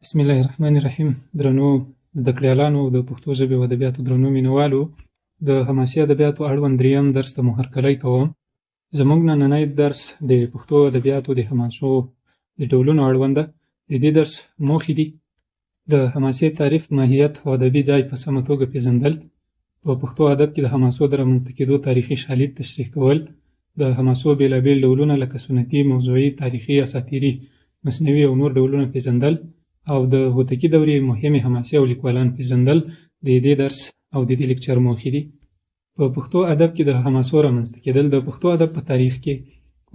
بسم الله الرحمن الرحیم. درنو زده کړیالانو او د پښتو ژبې او ادبیاتو درنو مینوالو، د حماسي ادبیاتو اړوند دریم درس ته مو هرکلی کوم. زموږ نننی درس د پښتو ادبیاتو د حماسو د ډولونو اړوند ده. د دې درس موخې دي: د حماسې تعریف، ماهیت او ادبي ځای په سمه توګه پېژندل، په پښتو ادب کې د حماسو د رامنځته کېدو تاریخي شالید تشریح کول، د حماسو بېلابېل ډولونه لکه سنتي، موضوعي، تاریخي، اساطیري، مثنوي او نور ډولونه پېژندل، او د هوتکي دورې مهمې حماسې او لیکوالان پېژندل د دې درس او د دې لیکچر موخې دي. په پښتو ادب کې د حماسو رامنځته کېدل. د پښتو ادب په تاریخ کې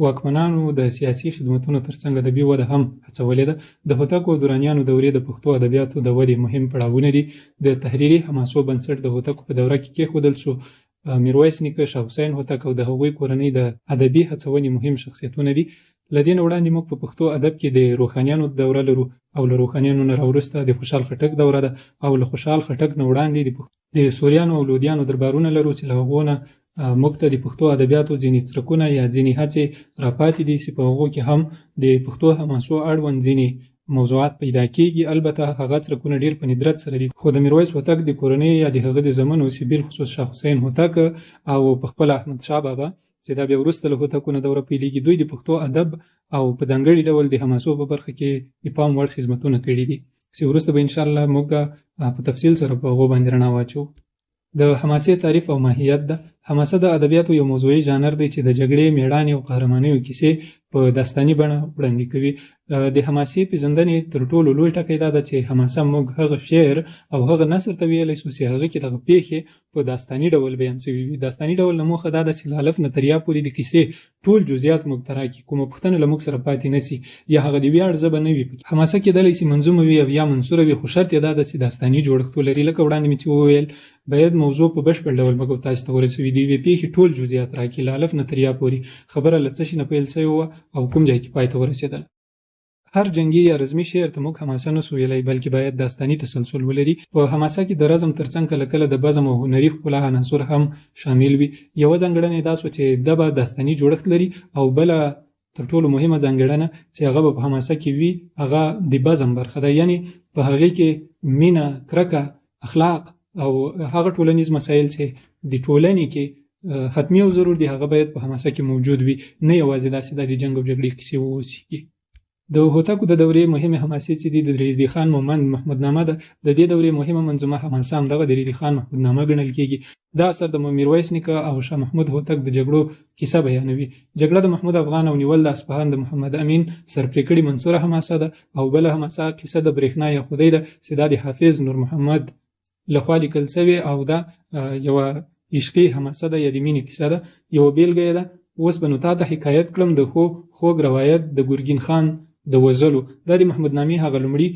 واکمنانو د سیاسي خدمتونو ترڅنګ ادبي وده هم هڅولې ده. د هوتکو او درانیانو دورې د پښتو ادبیاتو د ودې مهم پړاوونه دي. د تحریري حماسو بنسټ د هوتکو په دوره کې کېښودل سو. میرویس نیکه، شاه حسین هوتک او د هغوی کورنۍ د ادبي هڅونې مهم شخصیتونه دي. له دې نه وړاندې موږ په پښتو ادب کې د روښانیانو دوره لرو، او له روښانیانو نه راوروسته د خوشحال خټک دوره ده، او له خوشحال خټک نه وړاندې د سوریانو او لودیانو دربارونه لرو چې له هغو نه موږ ته د پښتو ادبیاتو ځینې څرکونه یا ځینې هڅې راپاتې دي چې په هغو کې هم د پښتو حماسو اړوند ځینې موضوعات پیدا کیږي. البته هغه څرکونه ډیر په ندرت سره دي، خو د میرویس هوتک د کورنۍ یا د هغه د زمنو چې بالخصوص شاه حسین هوتک او په خپله احمد شاه بابا چې دا بیا وروسته له هوتکو نه دوره پیلېږي، دوی د پښتو ادب او په ځانګړي ډول د حماسو په برخه کې د پام وړ خدمتونه کړي دي چې وروسته به انشاءالله موږ په تفصیل سره په هغو باندې رڼا واچوو. د حماسې تعریف او ماهیت ده. حماسه د ادبیاتو یو موضوعي ژانر دی چې د جګړې، میړانې او قهرمانیو کیسې په داستاني بڼه وړاندې کوي. د حماسې پېژندنې تر ټولو لوی ټکی دا ده چې حماسه موږ هغه شعر او هغه نثر ته ویلی سو چې هغه کې دغه پېښې په داستاني ډول بیان سوي وي. داستاني ډول نه موخه دا ده چې له الف نه تر یا پورې د کیسې ټول جزئیات موږ ته راکړي، کومه پوښتنه له موږ سره پاتې نه سي یا هغه د ویاړ ژبه نه وي پکې. حماسه کېدلی سي منظومه وي او یا منثوره وي، خو شرط یې دا ده چې داستاني جوړښت ولري. لکه وړاندې مې چې وویل، باید موضوع په بشپړ ډول موږ تاسو ته ورسوي، د یوې پېښې ټول جزئیات راکړي له الف نه تر یا پورې، خبره له څه شي نه پیل سوې وه او کوم ځای کې پای ته ورسېدله. هر جنګي یا رزمي شعر ته موږ حماسه نه سو ویلی، بلکې باید داستاني تسلسل ولري. په حماسه کې د رزم ترڅنګ کله کله د بزم او هنري ښکلا عناصر هم شامل وي. یوه ځانګړنه یې دا سوه چې دا به داستاني جوړښت لري، او بله تر ټولو مهمه ځانګړنه چې هغه به په حماسه کې وي هغه د بزم برخه ده، یعنې په هغې کې مینه، کرکه، اخلاق او هغه ټولنیز مسایل چې د ټولنې کې حتمي او ضرور دي هغه باید په حماسه کې موجود وي، نه یوازې داسې د جنګ او جګړې کیسې واوسي. د هوتکو د دورې مهمې حماسې چې دي د ریزدي خان مومند محمودنامه ده. د دې دورې مهمه منظومه حماسه همدغه د ریدي خان محمودنامه ګڼل کیږي. دا اثر د میرویس نیکه او شاه محمود هوتک د جګړو کیسه بیانوي. جګړه د محمود افغان او نیول د اصفهان د محمد امین سرپرې کړي منصوره حماسه ده، او بله حماسه کیسه د برېښنا یا خودۍ ده چې دا د حافظ نور محمد لخوا لیکل سوې، او دا یوه عشقي حماسه ده یا د مینې کیسه ده. یوه بېلګه یې ده: اوس به نو تا ته حکایت کړم د ښو خوږ روایت د ګرګین خان د وزلو. دا د محمود نامې هغه لومړي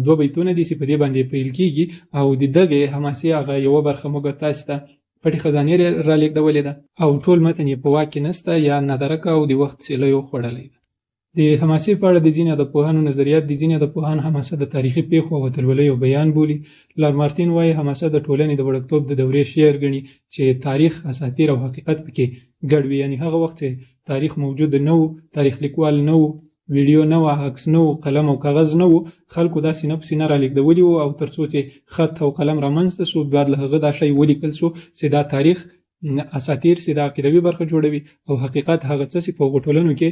دوه بیتونه دي چې په دې باندې پیل کیږي، او د دغې حماسې هغه یوه برخه موږ تاسو ته پټې خزانې رالیږدولې ده، او ټول متن یې په واک کې نسته یا نادرکه او د وخت سیلیو خوړلی ده. د حماسې په اړه د ځینې ادبپوهانو نظریات دي. ځینې ادبپوهان حماسه د تاریخي پېښو او اتلولیو بیان بولي. لار مارتین وایي حماسه د ټولنې د وړکتوب د دورې شعر ګڼي چې تاریخ، اساطیر او حقیقت پکې ګډ وي، یعنې هغه وخت چې تاریخ موجود نه و، تاریخ لیکوال نه و، ویډیو نه وه، عکس نه و، قلم او کاغذ نه و، خلکو دا سینه په سینه رالیږدولي وو، او تر څو چې خط او قلم رامنځته سو بعد له هغه دا شی ولیکل سو چې دا تاریخ، اساطیر چې دا عقیدوي برخه جوړوي، او حقیقت هغه څه چې په هغو ټولنو کې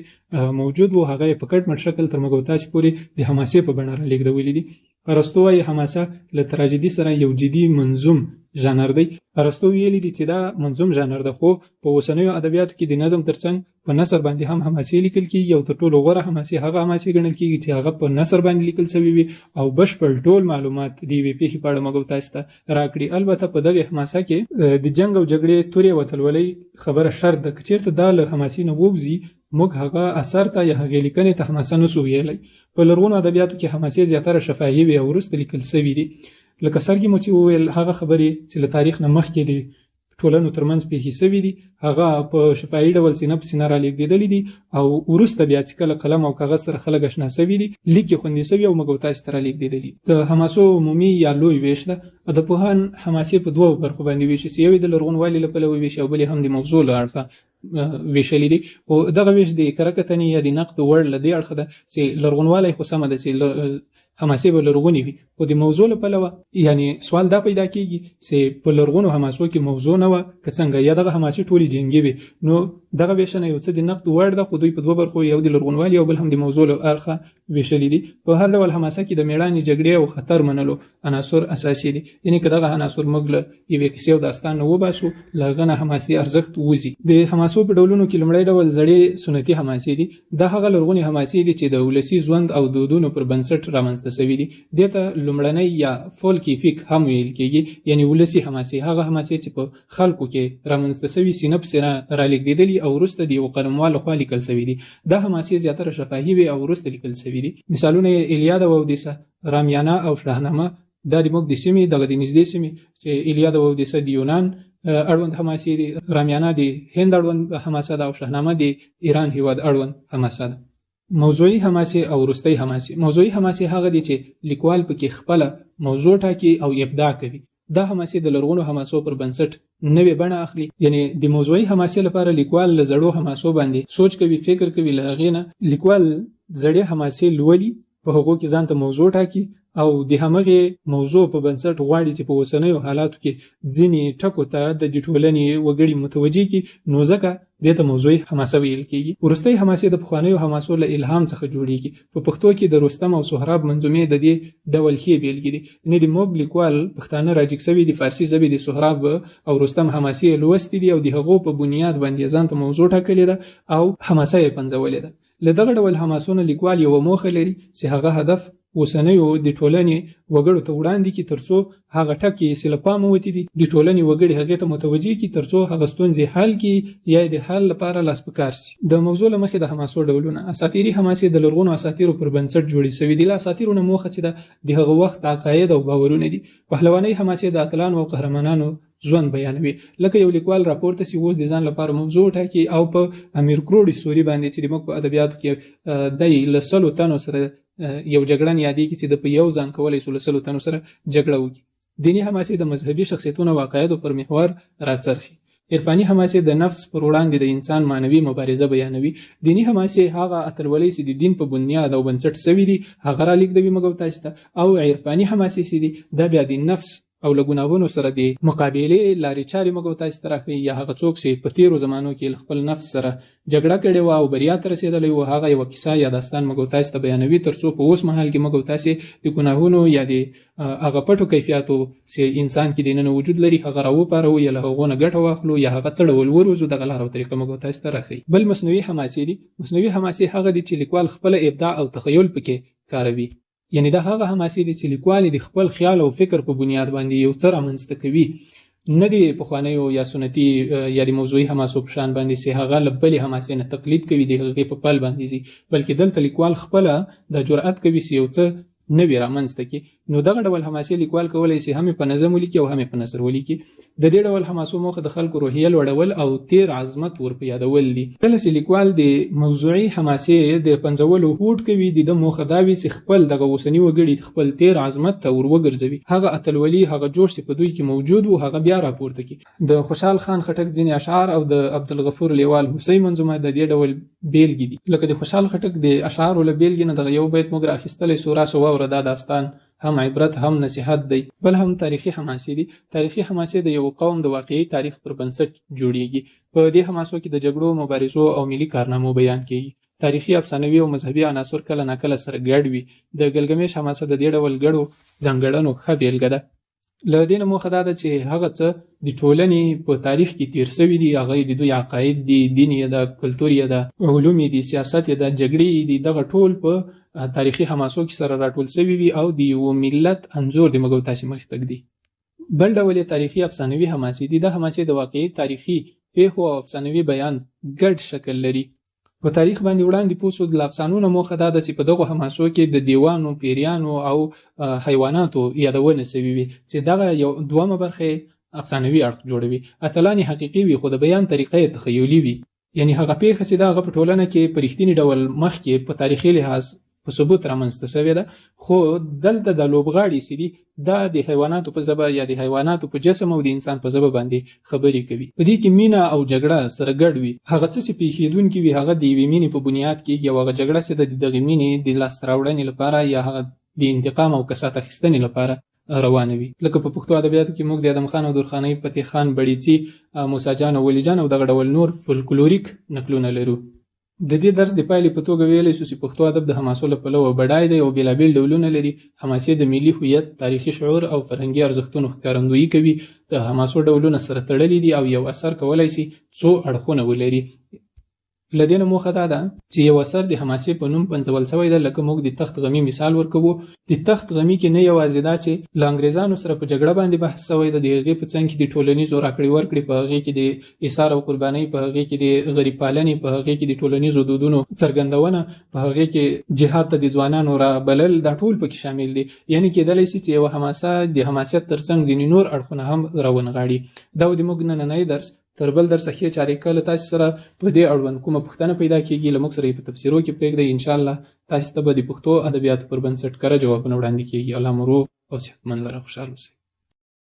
موجود وو هغه یې په کټ مټ شکل تر موږ او تاسې پورې د حماسې په بڼه رالیږدولي دي. ارسطو وایي حماسه له تراژیدي سره یو جدي منظوم ژانر دی. ارسطو ویلي دي چې دا منظوم ژانر ده، خو په اوسنیو ادبیاتو کې د نظم ترڅنګ په نثر باندې هم حماسې لیکل کیږي، او تر ټولو غوره حماسې هغه حماسې ګڼل کیږي چې هغه په نثر باندې لیکل سوي وي او بشپړ ټول معلومات د یوې پېښې په اړه موږ او تاسې ته راکړي. البته په دغې حماسه کې د جنګ او جګړې تورې او اتلولۍ خبره شرط ده. که چېرته دا له حماسې نه ووځي موږ هغه اثر ته یا هغې لیکنې ته حماسه نه سو ویلی. په لرغونو ادبیاتو کې حماسې زیاتره شفاهي وي او وروسته لیکل سوي دي. لکه سر کې مو چې وویل، هغه خبرې چې له تاریخ نه مخکې د ټولنو ترمنځ پېښې سوي دي هغه په شفاهي ډول سینه په سینه رالیږدېدلې دي، او وروسته بیا چې کله قلم او کاغذ سره خلک اشنا سوي دي لیک یې خوندي سوي او موږ او تاسې ته رالیږدېدلي دي. د حماسو عمومي یا لوی وېش ده. ادبپوهان حماسې په دوو برخو باندې وېشي چې یو یې د لرغونوالي له پلوه وېشي او بل یې هم د موضوع له اړخه ویشلي دي. خو دغه ویش د کره کتنې یا د نقد وړ له دې اړخه ده چې لرغونوالی خو سمه ده چې حماسې به لرغونې وي، خو د موضوع له پلوه یعنی سوال دا پیدا کیږي چې په لرغونو حماسو کې موضوع نه وه که څنګه، یا دغه حماسې ټولې جنګي وې. نو دغه ویشنه یو څه د نقد وړ ده، خو دوی په دوه برخو، یو د لرغونوالي او بل هم د موضوع له اړخه ویشلي دي. په هر ډول حماسه کې د میړانې، جګړې او خطر منلو عناصر اساسي دي، یعنی که دغه عناصر موږ له یوې کیسې او داستان نه وباسو، له هغه نه حماسي ارزښت وځي. د حماسو په ډولونو کې لومړی ډول زړې سنتي حماسې دي. دا هغه لرغونې حماسې دي چې د ولسي ژوند او دودونو پر بنسټ رامنځته سوي دي. دې ته لومړنۍ یا فولکیفیک هم ویل کیږي، یعنی ولسي حماسې، هغه حماسې چې په خلکو کې رامنځته سوي، سینه په سینه رالیږدېدلي او وروسته د یو قلموال لخوا لیکل سوي دي. دا حماسې زیاتره شفاهي وي او وروسته لیکل سوي دي. مثالونه یې ایلیاده او اودیسه، رامیانا او شاهنامه. دا د موږ د سیمې، دغه د نږدې سیمې چې ایلیاده او اودیسه د یونان اړوند حماسې دي، رامیانا د هند اړوند حماسه ده او شاهنامه د ایران هیواد اړوند حماسه ده. موضوعي حماسې او وروستۍ حماسې. موضوعي حماسې هغه دي چې لیکوال پکې خپله موضوع ټاکي او ابداع کوي. دا حماسې د لرغونو حماسو پر بنسټ نوې بڼه اخلي، یعنی د موضوعي حماسې لپاره لیکوال له زړو حماسو باندې سوچ کوي، فکر کوي، له هغې نه لیکوال زړې حماسې لولي، په هغو کې ځان ته موضوع ټاکي او د همغې موضوع په بنسټ غواړي چې په اوسنیو حالاتو کې ځینې ټکو ته د دې ټولنې وګړي متوجه کړي، نو ځکه دې ته موضوعي حماسه ویل کیږي. وروستۍ حماسې د پخوانیو حماسو له الهام څخه جوړیږي. په پښتو کې د رستم او سهراب منظومې د دې ډول ښې بېلګې دي. یعنې د موږ لیکوال پښتانه راجګ سوي دي، فارسي ژبې د سهراب او رستم حماسې یې لوستې دي او د هغو په بنیاد باندې یې ځان ته موضوع ټاکلې ده او حماسه یې پنځولې ده. له دغه ډول حماسو نه لیکوال یوه موخه لري چې هغه هدف اوسنیو د ټولنې وګړو ته وړاندې کړي، ترڅو هغه ټکي چې له پامه وتي دي د ټولنې وګړي هغې ته متوجه کړي، ترڅو هغه ستونزې حل کړي یا د حل لپاره لاس په کار سي. د موضوع له مخې د حماسو ډولونه. اساطیري حماسې د لرغونو اساطیرو پر بنسټ جوړې سوي دي. له اساطیرو نه موخه چې ده د هغه وخت عقاید او باورونه دي. پهلوانۍ حماسې د اتلانو او قهرمانانو ژوند بیانوي. لکه یو لیکوال راپورته سي، اوس د ځان لپاره موضوع ټاکي او په امیر کروړ سوري باندې چې د موږ په ادبیاتو کې دی له 100 تنو سره یو جګړن یادېږي چې د په یو ځان کولی سو له 100 تنو سره جګړه وکړي. دیني حماسې د مذهبي شخصیتونو او عقایدو پر محور راڅرخي. عرفاني حماسې د نفس پر وړاندې د انسان معنوي مبارزه بیانوي. دیني حماسې هغه اتلولۍ چې د دین په بنیاد او بنسټ سوي دي هغه رالیږدوي موږ او تاسې ته، او عرفاني حماسې چې دي دا بیا د نفس او له ګناهونو سره د مقابلې لارې چارې موږ او تاسې ته راښیي، یا هغه څوک چې په تېرو زمانو کې له خپل نفس سره جګړه کړې وه او بریا ته رسېدلی و، هغه یوه کیسه یا داستان موږ او تاسې ته بیانوي، تر څو په اوس مهال کې موږ او تاسې د ګناهونو یا د هغه پټو کیفیاتو چې انسان کې دننه وجود لري هغه راوپاروو، یا له هغو نه ګټه واخلو، یا هغه څه ډول وروزو، دغه لاره او طریقه موږ او تاسې ته راښیي. بل مصنوعي حماسې دي. مصنوعي حماسې هغه دي چې لیکوال خپله ابداع او تخیل پکې کاروي، یعنی دا هغه حماسې دي چې لیکوال د خپل خیال او فکر په بنیاد باندې یو څه رامنځته کوي، نه د پخوانیو یا سنتي یا د موضوعي حماسو په شان باندې چې هغه له بلې حماسې نه تقلید کوي، د هغې په پل باندې ځي، بلکې دلته لیکوال خپله دا جرأت کوي چې یو څه نوي رامنځته کړي. نو دغه ډول حماسې لیکوال کولی شي هم یې په نظم ولیکي او هم یې په نثر ولیکي. د دې ډول حماسو موخه د خلکو روحیه لوړول او تیر عظمت ور په یادول دي. کله چې لیکوال د موضوعي حماسې د پنځولو هوډ کوي، د ده موخه دا وي چې خپل دغه اوسني وګړي خپل تیر عظمت ته ور وګرځوي، هغه اتلولي، هغه جوش چې په دوی کې موجود و هغه بیا راپورته کړي. د خوشحال خان خټک ځینې اشعار او د عبدالغفور لیوال هوسۍ منظومه د دې ډول بېلګې دي. لکه د خوشحال خټک د اشعارو له بېلګې نه دغه یو بیت موږ را اخیستلی سو، راسه واوره دا داستان هم عبرت هم نصیحت دی. بل هم تاریخي حماسې دي. تاریخي حماسې د یو قوم د واقعي تاریخ پر بنسټ جوړیږي. په دې حماسو کې د جګړو، مبارزو او ملي کارنامو بیان کیږي. تاریخي، افسانوي او مذهبي عناصر کله ناکله سره ګډ وي. د ګلګمېش حماسه د دې ډول ګډو ځانګړنو ښه بېلګه ده. له دې نه موخه دا ده چې هغه څه د ټولنې په تاریخ کې تیر سوي دي، هغه د دوی عقاید دي، دین یې ده، کلتور یې ده، علوم یې دي، سیاست یې ده، جګړې یې دي، دغه ټول په تاریخي حماسو کې سره راټول سوي وي او د یو ملت انځور د موږ او تاسې مخې ته ږدي. بل ډول یې تاریخي افسانوي حماسې دي. دا حماسې د واقعي تاریخي پیښو او افسانوي بیان ګډ شکل لري. په تاریخ باندې وړاندې پوه سو، د افسانو نه موخه دا ده چې په دغو حماسو کې د دیوانو، پیریانو او حیواناتو یادونه سوي وي، چې دغه یو دومه برخه یې افسانوي اړخ جوړوي. اتلان یې حقیقي وي خو د بیان طریقه یې تخیلي وي، یعنی هغه پیښه چې ده هغه په ټولنه کې په رښتیني ډول مخکې په تاریخي لحاظ په ثبوت رامنځته سوې ده، خو دلته د لوبغاړي چې دي دا د حیواناتو په ژبه یا د حیواناتو په جسم او د انسان په ژبه باندې خبرې کوي. په دې کې مینه او جګړه سره ګډ وي. هغه څه چې پېښېدونکي وي هغه د یوې مینې په بنیاد کېږي، او هغه جګړه چې ده د دغې مینې د لاسته راوړنې لپاره یا هغه د انتقام او کسات اخیستنې لپاره روانه وي. لکه په پښتو ادبیاتو کې موږ د ادم خان او درخانۍ، فتح خان، بړیڅي، موسی جان او ولي جان او دغه ډول نور فولکلوریک نکلونه لرو. د دې درس د پایلې په توګه ویلی شو چې پښتو ادب د حماسو له پلوه بډای دی او بېلابېل ډولونه لري. حماسې د ملي هویت، تاریخي شعور او فرهنګي ارزښتونو ښکارندویي کوي. د حماسو ډولونه سره تړلي دي او یو اثر کولای شي څو اړخونه ولري. له دې نه موخه دا ده چې یو اثر د حماسې په نوم پنځول شوی دی، لکه موږ د تخت غمي مثال ورکوو. د تخت غمي کې نه یوازې دا چې له انګریزانو سره په جګړه باندې بحث شوی دی، د هغې په څنګ کې د ټولنیزو راکړې ورکړې، په هغې کې د ایثار او قربانۍ، په هغې کې د غریب پالنې، په هغې کې د ټولنیزو دودونو څرګندونه، په هغې کې جهاد ته د ځوانانو رابلل، دا ټول پکې شامل دي. یعنې کېدلی شي چې یوه حماسه د حماسیت ترڅنګ ځینې نور اړخونه هم راونغاړي. دا و د موږ نننی درس. تر بل درسه ښې چارې. که له تاسې سره په دې اړوند کومه پوښتنه پیدا کېږي، له موږ سره یې په تبصرو کې پرېږدئ. انشاءالله تاسې ته به د پښتو ادبیاتو پر بنسټ کره جوابونه وړاندې کېږي. الله مو روغ او صحتمند لره. خوشحال اوسئ.